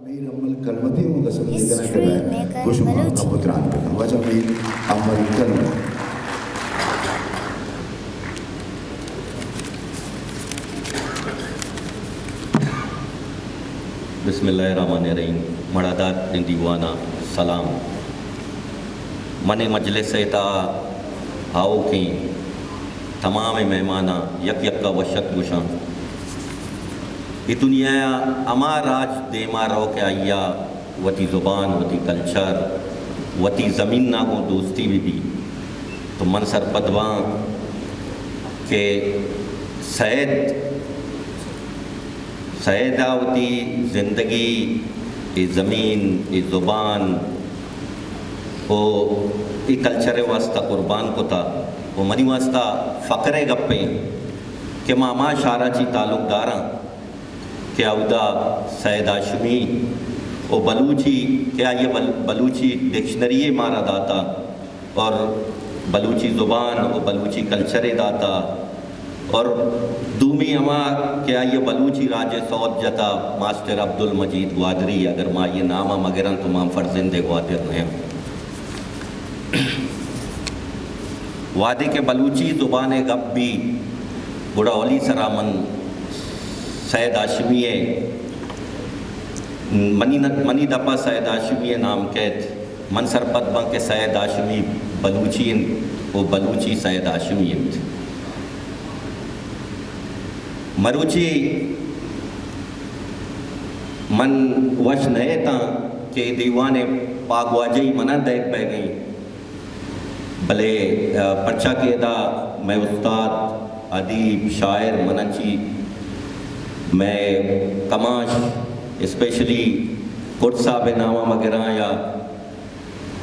میر امل کلمتی ہوں دسم دیگنا کہ میں گوشم کمپتران بکن۔ واجہ میر امل کلمتی۔ بسم اللہ الرحمن الرحیم۔ مڑادات دیں دیوانا سلام۔ من مجلس ءِ تہا آؤکیں تمام مہماناں یک یک ءَ وشت گوشاں۔ اے دنیا ءَ ہما راج دیما رو کہ آئی ءَ وتی زبان، وتی کلچر، وتی زمین ءَ گوں دوستی بہ بی، تو من سرپد باں کہ سید، سید ءَ وتی زندگی اے زمین، اے زبان ءُ اے کلچر ءِ واستہ قربان کتا ءُ منی واستہ فخر ءِ گپے کہ ما ہما شہر ءَ چی تعلق داراں کہ اودا سید ہاشمی ءُ بلوچی کہ آئی ءَ بل-، بلوچی ڈکشنری مارا داتا اور بلوچی زبان ءُ بلوچی کلچر ءَ داتا اور دومی ہما کہ آئی ءَ بلوچی راج ءِ سوت جتا ماسٹر عبدالمجید گوادری، اگر ما آئی ءِ نام ءَ مگراں تو ما فرزند گوادر نہ آں۔ وہدے کہ بلوچی زبان ءِ گپ بی، گڑا اولی سرا من سید ہاشمی ءِ، منی ن-، منی دپ ءَ سید ہاشمی ءِ نام کیت، من سرپد باں کہ سید ہاشمی بلوچی انت ءُ بلوچی سید ہاشمی انت۔ مروچی من وش نہ اتاں کہ اے دیوان ءِ پاگواجہی منا دئیگ بئیگ ءَ انت۔ بلے، آ، پرچا کہ ادا مئے استاد، ادیب، شاعر، من انچی مئے کماش، اسپیشلی کرد صاحب ءِ نام ءَ مگراں یا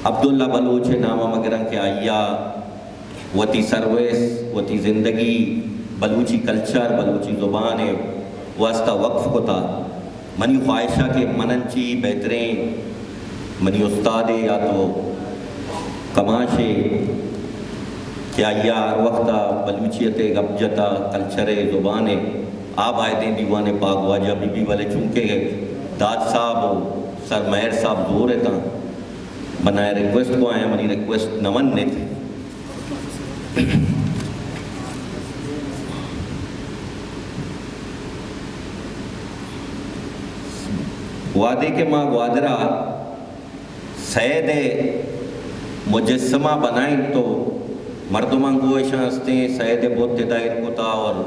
عبداللہ بلوچ ءِ نام ءَ مگراں کہ آئی ءَ وتی سروس، وتی زندگی بلوچی کلچر، بلوچی زبان ءِ واستہ وقف کتا۔ منی خواہش ءَ کہ من انچی بہتریں منی استادے یا تو کماشے کہ آئی ءَ ہر وقت ءَ بلوچیت ءِ گپ جتا، کلچر ءِ، زبان ءِ، آ بائدیں دیوان ءِ پاگواجہ بہ بی، بلے چونکہ داد صاحب ءُ سر مہر صاحب زور اتاں، من ءَ ریکویسٹ کو آیاں، منی ریکویسٹ نہ منت۔ وہدے کہ ما گوادر ءَ سید ءِ مجسمہ بنائینت تو مردماں گوں اشاں استیں سید ءِ بت ادا ایر کتا اور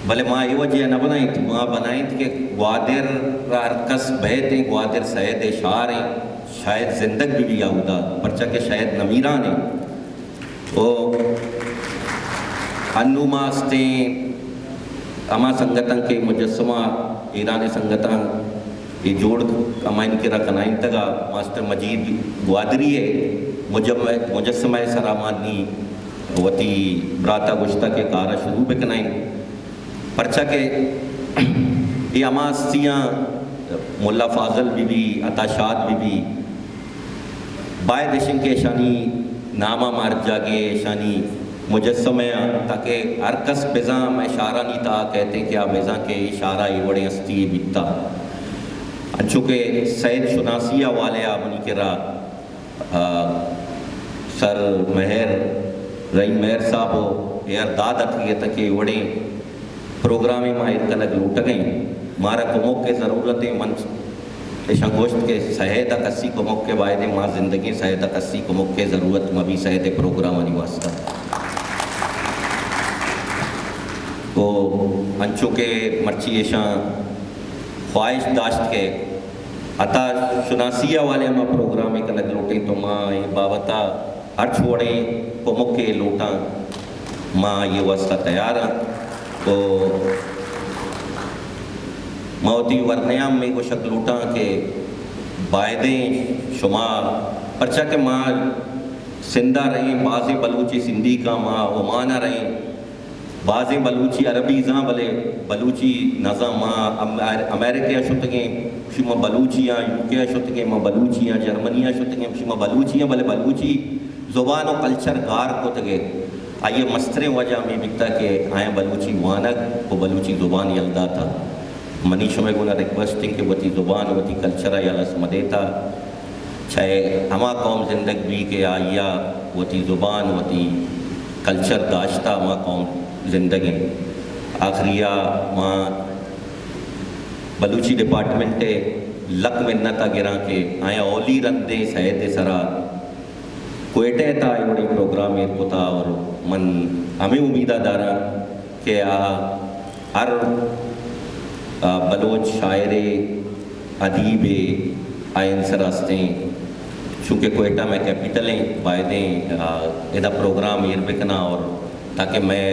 بلے ما اے وجہ ءَ نہ بنائینت، ما بنائینت کہ گوادر ءَ ہر کس بئیت ایں، گوادر سید ءِ شہر ایں، شاید زندگ بہ بی اودا، پرچا کہ شاید نمیران ایں۔ او انو ما استیں ہما سنگتاں کہ مجسمہ ایران ءِ سنگتاں اے جوڑ ہمائن کرا کنائینتگا، ماسٹر مجید گوادری ءِ مجم-، مجسمہ ءِ سرا ما نی وتی براتا گوشتا کہ کارا شروع بکنائیں۔ پرچا کہ اے ہما ہستیاں ملا فاضل بہ بی، عطا شاد بہ بی، باید اش انت کہ اشانی نام ءَ ما ہر جاگہ اشانی مجسمہ ءَ، تاکہ ہر کس بزاں مئے شہرانی تہا کئیت کہ آ بزاں کہ اے شہر ءَ اے وڑیں ہستی یے بیتا۔ انچو کہ سید شناسی ءِ حوالے ءَ منی کرا آ، سر مہر، رحیم مہر صاحب ءُ اے ہر داد اتکگ ات کہ اے وڑیں پروگرامے ما ایر کنگ لوٹگ ءَ ایں۔ مارا کمک ءِ ضرورت ایں۔ من اشاں گوشت کہ سید ءَ کسی کمک ءِ باید ایں، ما زندگیں سید ءَ کسی کمک ءِ ضرورت مہ بی سید ءِ پروگرامانی واستہ۔ تو انچو کہ مرچی اشاں خواہش داشت کہ عطا شناسی ءِ حوالے ءَ ما پروگرامے کنگ لوٹیں، تو ما اے بابت ءَ ہرچ وڑیں کمکے لوٹاں، ما آئی ءِ واستہ تیار آں۔ تو ما وتی ورنایاں ہمے گوشگ لوٹاں کہ بائدیں شما، پرچا کہ ما سندھ ءَ رہیں، بازیں بلوچے سندھی کاں، ما عمان ءَ رہیں، بازیں بلوچی عربی زان، بلے بلوچی نزان۔ ما ام-، امریکہ ءَ شتگیں، گوشی ما بلوچی آں، یو کے ءَ شتگیں، ما بلوچی آں، جرمنی ءَ شتگیں، گوشی ما بلوچی آں، بلے بلوچی زبان ءُ کلچر گار کتگ ءَ۔ آئی ءِ مستریں وجہ ہمے بیتا کہ آیاں بلوچی وانگ ءُ بلوچی زبان یل داتا۔ منی شمئے گونا ریکویسٹ انت کہ وتی زبان، وتی کلچر ءَ یلہ مدیتا، چاہے ہما قوم زندگ بی کہ آئی ءَ وتی زبان، وتی کلچر داشتا، ہما قوم زندگ انت۔ آخری ءَ ما بلوچی ڈپارٹمنٹ ءِ لک منت ءَ گراں کہ آیاں اولی رندیں سید ءِ سرا کوئٹہ ءِ تہا اے وڑیں پروگرام ایر کتا، اور من ہمے امیدا داراں کہ آ ہر، آ، بلوچ شاعرے، ادیبے، آئین سر ہستیں، چونکہ کوئٹہ مئے کیپٹل ایں، بایدیں، آ، ادا پروگرام ایر بکناں اور تاکہ مئے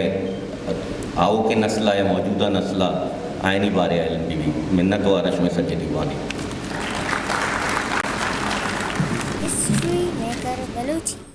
آؤکیں نسل ءَ یا موجودہ نسل ءَ آیانی بارے ءَ علم بہ بیت۔ منت وار شمئے سجیں دیوان ءِ۔ History maker Balochi.